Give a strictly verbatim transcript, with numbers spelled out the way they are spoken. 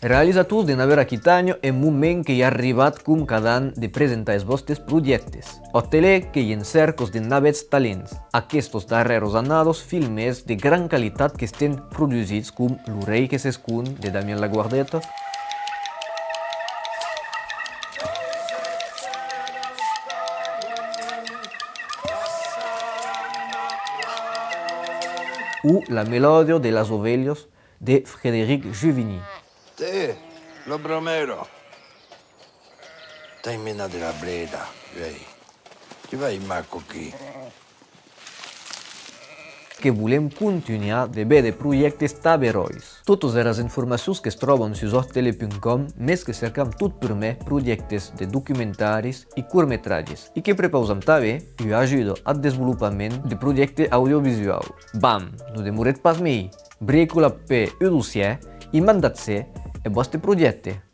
Realizators de Navèra Aquitània, en moment qu'ei arribat com cada an de presentar es vòstes projèctes. Òc, tele qu'ei en cèrca de navèths talents. Aquestas darrèras annadas, filmes de gran qualitat qu'estèn produsits com Lo rei que s'escon de Damien Laguardeta, o La melòdia de las ovelhas de Frederic Juvigny. Tè, la bramèra! T'ai menat de la bleda, uèi. Tu vas aimar coquí. Que volem contunhar de véder projèctes tan beròis. Totas eras informacions que's tròban sus òctele punt com, mes que cercam tot purmèr projèctes de documentaris e cortmetratges, e que prepausam tanben ua ajuda ath desvolopament de projècte audiovisuau. Bam! Non demoretz pas mei! Bricolatz-pe un dossièr e mandatz-se eth vòste projècte.